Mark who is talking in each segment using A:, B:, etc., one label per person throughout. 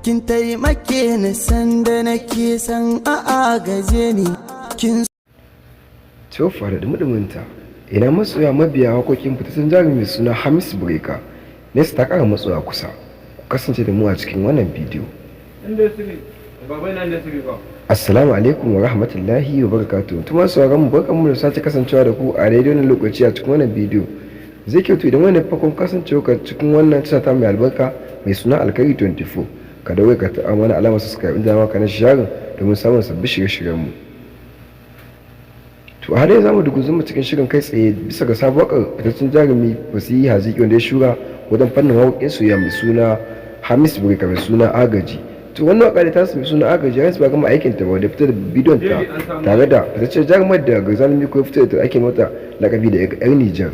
A: Kin taimake ni sanda nake san a agaje ni. Kin
B: Tofa da dumi-duminta, ina masoya mabiya waƙoƙin fitaccen jarumi mai suna Hamisu Breaker. Nesa ta ƙara matsowa kusa. Ku kasance da mu a cikin wannan bidiyo. Assalamu alaikum wa rahmatullahi wa barakatuhu. Tuma sauraron mu, barkanmu da sake kasancewa da ku a daidai wannan lokaci a cikin wannan bidiyo. Zai kyautu idan wannan farkon kasancewa ka cikin wannan tasha ta mai albarka mai suna Alkhairi 24, ka daure ka taɓa mana alamar subscribe inda maka na sharing domin samun sabbin shirye-shiryen mu. To, har yanzu zamu dugunzuma cikin shirin kai tsaye bisa ga sabuwar waƙar fitaccen jarumi Fasihi Haziki, wanda ya shura wajen fannin waƙoƙin soyayya, mai suna Hamisu Breaker, mai suna "Agaji". To, wannan waƙa da ta mai suna "Agaji" har ba gama aikin ta ba da fitar da bidiyon ta tare da fitaccen jarumar da Garzali ko fitar da ake mata lakabi da yar Nijar.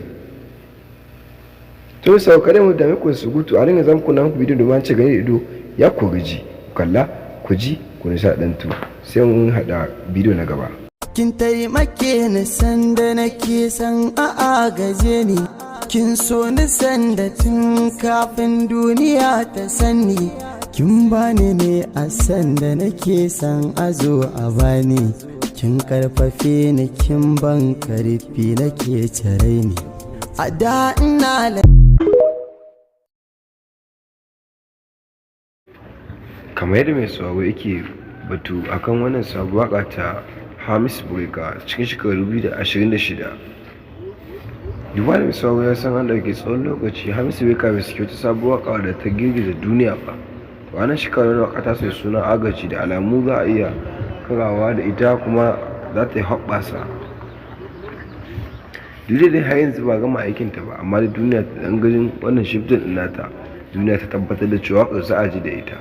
B: To, sau kada mu dame ku surutu, a nan zamu kunna muku bidiyon domin an ce gani da ido ya kori ji. Ku kalla, ku ji, ku nishaɗantu, sai mun haɗa bidiyo na gaba.
A: Kin taimake ni sanda nake san a agaje ni. Kin so ni sanda tun kafin duniya ta sani. Kin bani ne a sanda nake san a zo a bani. Kin karfafe ni, kin ban karfi nake cire ni. A da ina
B: Kamar yadda mai sauraro yake batu akan wannan sabuwar waƙa ta Hamisu Breaker cikin shekarar 2026, duba da mai sauraro ya san an ɗauki tsawon lokaci Hamisu Breaker bai saki wata sabuwar waƙa da ta girgiza duniya ba. To, wannan shekarar waƙa ta mai suna "Agaji" da alamu za a iya karawa da ita kuma za ta yi hoɓɓasa. Duk da dai har yanzu ba gama aikinta ba, amma da duniya ta ɗan ganin wannan shifting ɗin nata, duniya ta tabbatar da cewa waƙar za a ji da ita.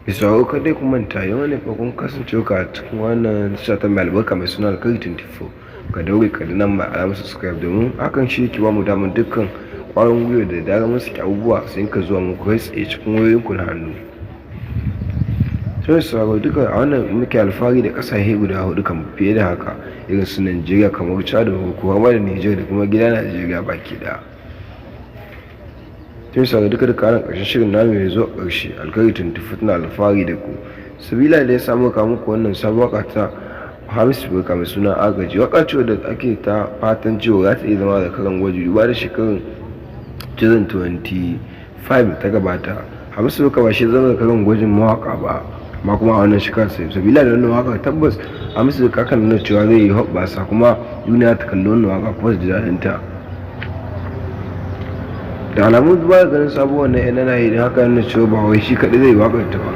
B: Bisa kada ku manta, yau ne farkon kasancewa ka cikin wannan tasha ta mai albarka mai suna Alkhairi 24, ka daure ka danna mai alamar subscribe, domin hakan shi yake ba mu damar dukkan ƙwarin gwiwa da zarar mun saki abubuwa sai ka zuwa muku kai tsaye cikin wayoyinku na hannu. Sai sauraro, duka a wannan muke alfahari da ƙasashe guda hudu kan fiye da haka, irin su Najeriya, kamar Chad, Morocco, har da Niger da kuma gida Najeriya baki ɗaya. Sai sauraro, duka duka nan ƙarshen shirin namu ya zo ƙarshe. Alkhairi 24 tana alfahari da ku, sabila da ya samu kawo muku wannan sabuwar waƙa ta Hamisu Breaker mai suna "Agaji". Waƙa ce da ake ta fatan cewa za ta iya zama da karan gwaji, duba da shekarun 2025 ta gabata Hamisu Breaker ba shi zama da karan gwajin mawaƙa ba, amma kuma a wannan shekarar sai sabila da wannan waƙar tabbas Hamisu Breaker kan nuna cewa zai yi hoɓɓasa kuma duniya ta kalli wannan waƙa kuma su ji daɗin ta. Da alamun duba da ganin sabuwar wannan yana yi, don haka nuna cewa ba wai shi kaɗai zai yi waƙar ta ba.